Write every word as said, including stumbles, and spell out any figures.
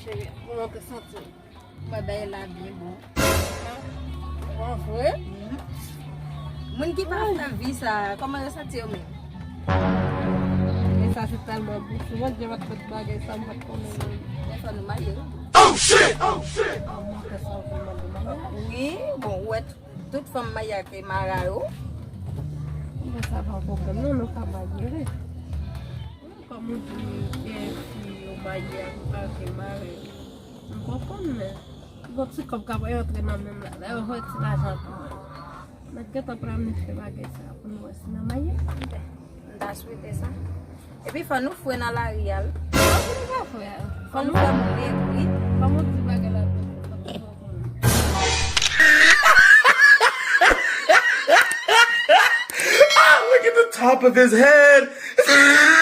Kòman w te santi w? Mwen bay la byen bon. Bon, vre? Moun ki pa fè vi sa, kòman yo santi yo menm? E sa se tèlman bon. Si Bondye pa t fè bagay sa, m pa t konnen menm. Men fò nou marye wi. Mwen te santi mwen de mwen. Wi, bon, ou wè tout fanm marye ak mara yo. Mwen sa pa pwoblèm non, nou ka marye wi. Kòm ou di gen fi yo marye ak pa gen mari. M konprann men. Gon ti kòb k ap rantre nan menm la. Lè yo fè ti lajan pou mwen. Mèt gentan planifiye bagay sa pou nou wè si n a marye. M ta swete sa. Epi fò nou fwe nan lari a wi. Kòman nou ka fè a? Fò nou fè moun egri. Kòman w di bagay la pou fò nou konnen? Ah, look at the top of his head.